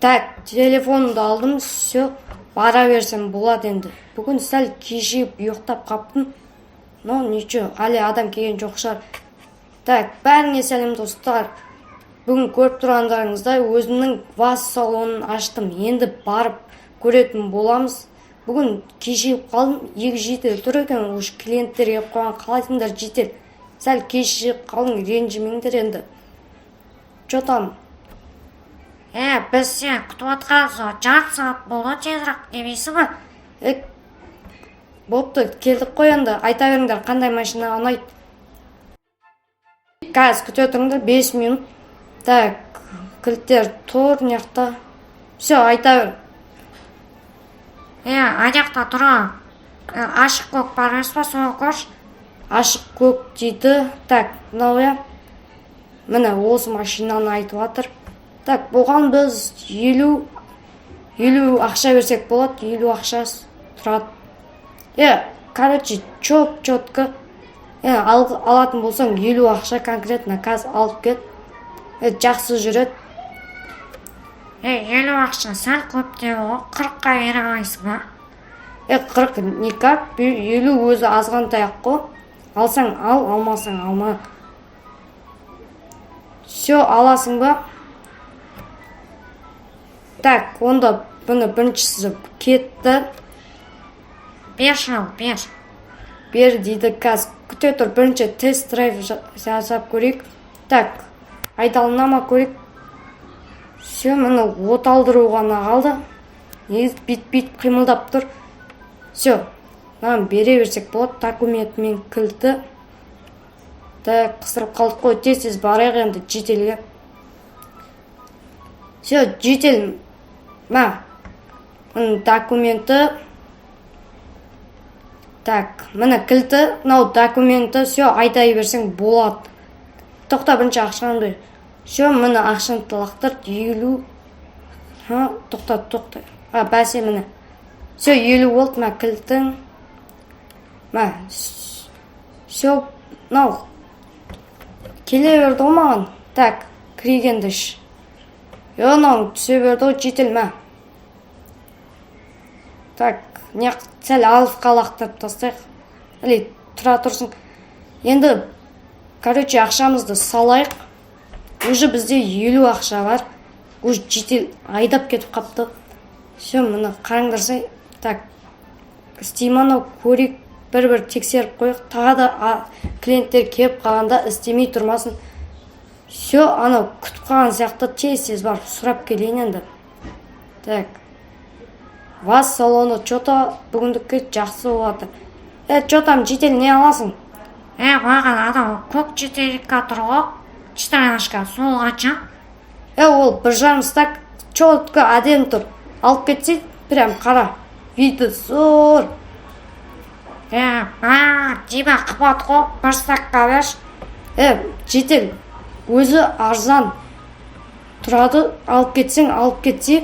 Так, телефонымды алдым, все, бара берсем болады енді. Бүгін сәл кешігіп ұйықтап қаптым. Но ничего, әлі адам келген жоқ шығар. Так, бәріңе сәлем, достар. Бүгін көріп тұрғандарыңыздай, өзімнің ВАЗ салонын аштым. Енді барып көретін боламыз. Бүгін кешігіп қалдым, екі житель тұр екен, уже клиенттер келіп қойған. Қалайсыңдар, житель? Сәл кешігіп қалдың, ренжімеңдер енді. Че там? Е, біз сені күтіп отқанымыз жарты сағат болды, тезірек демейсің ба? Е, бопты, келдік қой енді, айта беріңдер, қандай машина ұнайды? Қазір, күте тұрыңдар 5 минут. Так, кілттер тұр мына жақта. Все, айта бер. Е, ана жақта тұрған ашық көк бар емес па, соны көрші. Ашық көк дейді. Так, мынау, иә, міне, осы машинаны айтып жатыр. Так, бұған біз 50 ақша берсек болады, 50 ақша тұрады. Е, короче, чоп четко. Е, алатын болсаң, 50 ақша конкретно, қазір алып кет. Е, жақсы жүреді. Е, 50 ақша сәл көп деп ғой, 40-қа бере алмайсың ба? Е, 40 никак, 50 өзі азғантай ақ қой. Алсаң ал, алмасаң алма. Все, аласың ба? Так, онда бұны біріншісі кетті. Берші, ал, бер. Бер дейді. Қазір, күте тұр, бірінші тест драйв жасап көрейік. Так, айдалына ма, көрейік. Все, міне, от алдыру ғана қалды. Негізі бүйтіп бүйтіп қимылдап тұр. Все, мынаны бере берсек болады, документі мен кілті. Так, қыстырып қалдық қой, тез тез барайық енді жителге. Все, житель, мә, документі. Так, міне, кілті, мынау документі. Все, айдай берсең болады. Тоқта, бірінші ақшаны бер. Все, міне, ақшаны лақтыр, 50. Ха, тоқта, тоқта, а, бәсе, міне, все, 50 болды. Мә, кілтің, мә. Все, мынау келе берді ғой маған. Так, кірейік енді. Е, мынау түсе берді ғой, житель, мә. Так, не, сәл алысқа лақтырып тастайық или тұра тұрсын енді. Короче, ақшамызды салайық, уже бізде 50 ақша бар. Уже житель айдап кетіп қапты. Все, міне, қараңдарсай. Так, істей ма анау, көрейік, бір бір тексеріп қояйық. Тағы да клиенттер келіп қалғанда істемей тұрмасын. Все, анау күтіп қалған сияқты, тез тез барып сұрап келейін енді. Так, ВАЗ салоны че то бүгіндікке жақсы болып жатыр. Е, че там, житель, не аласың? Е, маған анау көк четырка тұр ғой, четырнашка, сол қанша? Е, ол 1,5 стак, четко әдемі тұр, алып кетсей. Прям қара, виді зор. Е, маған дима, қымбат қой, бір стакқа берші. Е, житель, өзі арзан тұрады, алып кетсең, алып кетсе.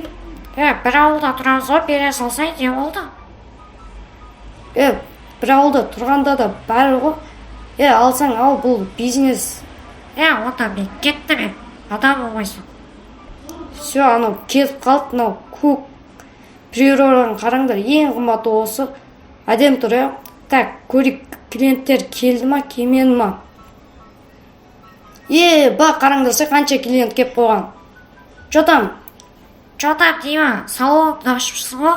Е, бір ауылда тұрамыз ғой, бере салсай, не болды? Е, бір ауылда тұрғанда да бәрі ғой. Е, алсаң ал, бұл бизнес. Е, онда мен кеттім, е, адам болмайсың. Все, анау кетіп қалды. Мынау көк Приораны қараңдар, ең қымбаты осы, әдемі тұр, иә. Так, көрейік, клиенттер келді ма, келмеді ма? Е, ба, қараңдаршы, қанша клиент келіп қойған. Че там? Че там, Дима, салонды ашыпсың ғой,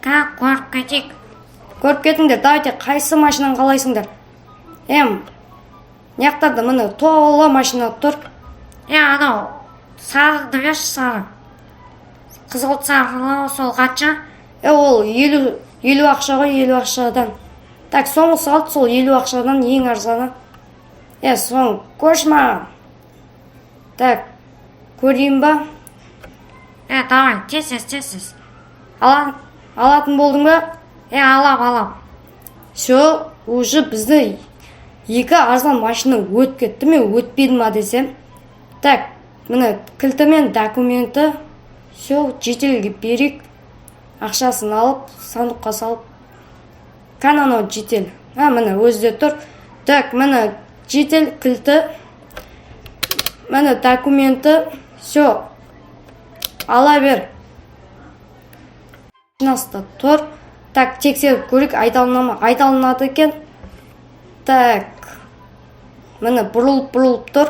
кән, көріп кетейік. Көріп кетіңдер, давайте. Қайсы машинаны қалайсыңдар? Эм, мына жақтарда, міне, тола машина тұр. Е, анау сарыны берші, сары, қызғылт сарыны, сол қанша? Е, ол 50 ақша ғой, 50 ақшадан. Так, соңғысы қалды, сол 50 ақшадан ең арзаны. Е, соны көрші маған. Так, көрейін ба? Е, давай, тез тез, тез тез. Алатын болдың ба? Е, алам, алам. Все, уже бізді екі арзан машина өтіп кетті, мен өтпеді ма десем. Так, міне, кілті мен документі. Все, жителге берейік, ақшасын алып, сандыққа салып. Кәне, анау житель? А, міне, өзі де тұр. Так, міне, житель, кілті, міне, документі. Все, ала бер. Машинасы да тұр. Так, тексеріп көрейік, айдалына ма? Айдалынады екен. Так, міне, бұрылып бұрылып тұр.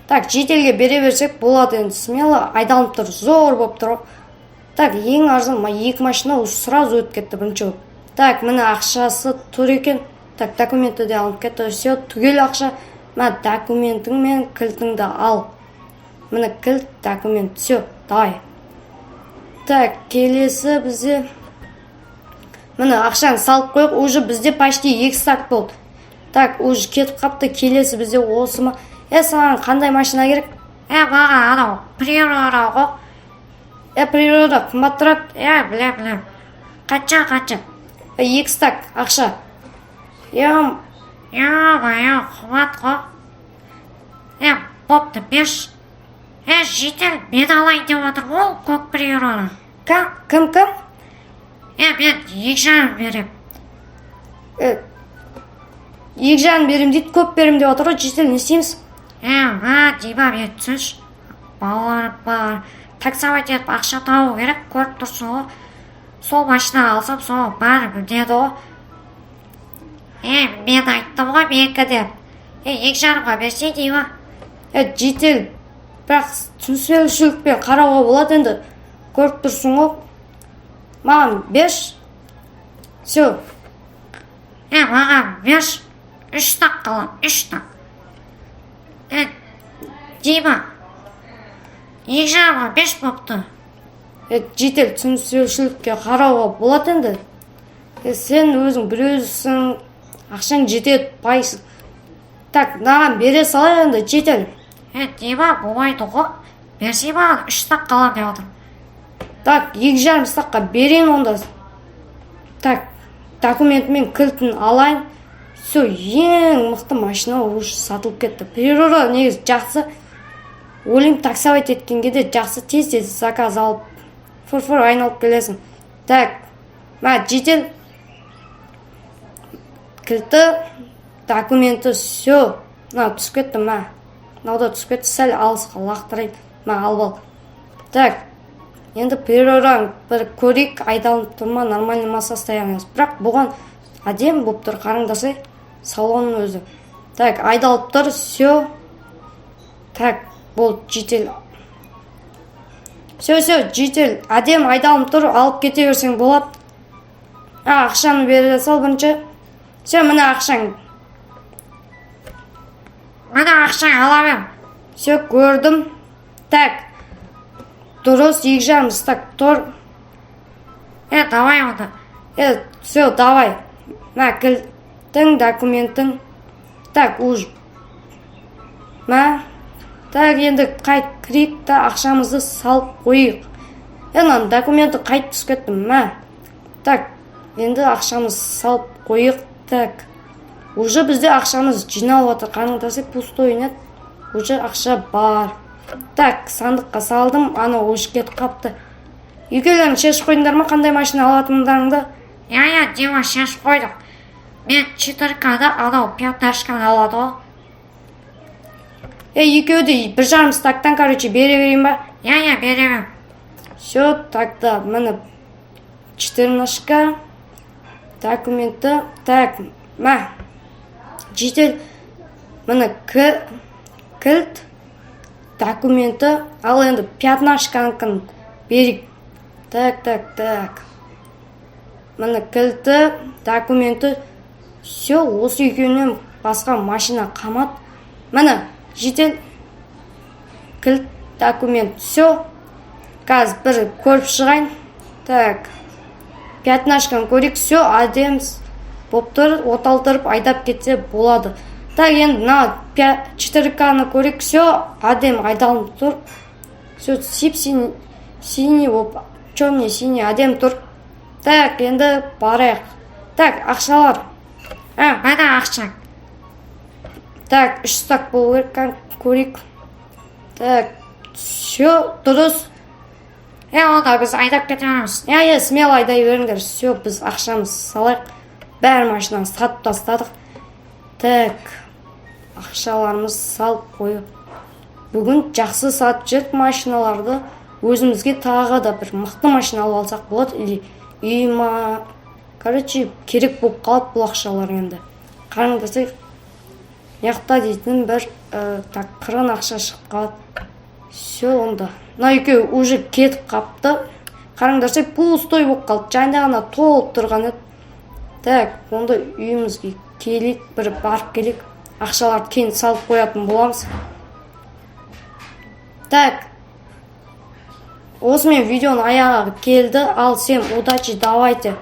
Так, жителге бере берсек болады енді, смело. Айдалынып тұр, зор болып тұр ғой. Так, ең арзан екі машина уже сразу өтіп кетті бірінші болып. Так, міне, ақшасы тұр екен. Так, документі де алынып кетті. Все, түгел ақша. Мә, документің мен кілтіңді ал. Міне, кілт, документ, все, давай. Так, келесі бізде, міне, ақшаны салып қойық. Уже бізде почти 2 стак болды. Так, уже кетіп қапты. Келесі бізде осы ма? Е, саған қандай машина керек? Е, маған анау Приора ғой. Е, Приора қымбат тұрады. Е, білем, білем. Қанша, қанша? Е, 2 стак ақша. Е. Ё-моё, қымбат қой. Е, бопты, берші. Е, житель, мен алайын деп жатырмын ғой ол көк Приораны. Кім, кім? Е, мен 2,5 берем. Е, 2,5 беремін дейді, көп беремін деп жатыр ғой житель, не істейміз? Е, мә, Дима, мен түсінші, балаларым бар, таксовать етіп ақша табу керек, көріп тұрсың ғой. Сол машина алсам, соның бәрі мінеді ғой. Е, мен айттым ғой менікі деп. Е, 2,5-ға берсе, Дима. Е, житель, бірақ түсініспеушілікпен қарауға болады енді, көріп тұрсың ғой. Маған берші, все. Е, маған берші, үш стак қалады, үш стак. Е, Дима, 2,5-ға берші, бопты. Е, житель, түсініспеушілікке қарауға болады енді. Е, сен өзің біреусің, ақшаң жетеді, байсың. Так, маған бере салайық енді, житель. Е, Дима, болмайды ғой, берсе маған, үш стак қаламын деп жатырмын. Так, 2,5 стакқа берейін онда. Так, документі мен кілтін алайын. Все, ең мықты машина уже сатылып кетті. Приора негізі жақсы ойлаймын, таксовать еткенге де жақсы, тез тез заказ алып, фыр фыр айналып келесің. Так, мә, житель, кілті, документі, все. Мынау түсіп кетті, мә, мынау да түсіп кетті, сәл алысқа лақтырайын. Мә, алып ал. Так, енді Приораны бір көрейік, айдалынып тұр ма, нормальный ма состояние сі? Бірақ бұған әдемі болып тұр, қараңдарсай, салонның өзі. Так, айдалып тұр, все. Так, болды, житель, все, все, житель, әдемі айдалынып тұр, алып кете берсең болады. А, ақшаны бере сал бірінші. Все, міне ақшаң. Міне, ақшаң, ала бер. Все, көрдім. Так, дұрыс, 2,5 стак тұр. Е, давай онда. Е, все, давай. Мә, кілтің, документің. Так, уж мә. Так, енді қайт кірейік та, ақшамызды салып қояйық. Е, мынаның документі қайтып түсіп кетті, мә. Так, енді ақшамызды салып қояйық. Так, уже бізде ақшамыз жиналып жатыр, қараңдаршы, пустой нет, уже ақша бар. Так, сандыққа салдым, анау уже кетіп қапты. Екеулерің шешіп қойдыңдар ма, қандай машина алатындарыңды? Иә, Дима, шешіп қойдық. Мен четырканы, анау пятнашканы алады ғой. Е, екеуі де 1,5 стактан, короче, бере берейін ба? Иә, бере бер. Все, тогда міне, четырнашка, документі. Так, мә, житель, міне, кілт, документі. Ал енді пятнашканікін берейік. Так, так, так, міне, кілті, документі. Все, осы екеуінен басқа машина қалмады. Міне, житель, кілт, документ. Все, қазір бір көріп шығайын. Так, пятнашканы көрейік. Все, әдемі болып тұр, оталдырып айдап кетсе болады. Так, енді мына четырканы көрейік. Все, әдемі айдалынып тұр. Все, сип синий болып, черный, синий, әдемі тұр. Так, енді барайық. Так, ақшалар. Е, міне ақшаң. Так, үш стак болу керек, көрейік. Так, все, дұрыс. Е, онда біз айдап кете береміз. Иә, смело айдай беріңдер. Все, біз ақшамызды салайық. Бәрі машинаны сатып тастадық. Так, ақшаларымызды салып қойып, бүгін жақсы сатып жібердік машиналарды. Өзімізге тағы да бір мықты машина алып алсақ болады или үй ма. Короче, керек болып қалады бұл ақшалар. Енді қараңдарсай, мына жақта дейтін бір так, қырын ақша шығып қалады. Все, онда мына екеуі уже кетіп қапты. Қараңдарсай, пустой болып қалды, жайында ғана толып тұрған еді. Так, онда үйімізге келейік, бір барып келейік. Ақшаларды кейін салып қоятын боламыз. Так, осымен видеоның аяғы келді. Ал всем удачи, давайте.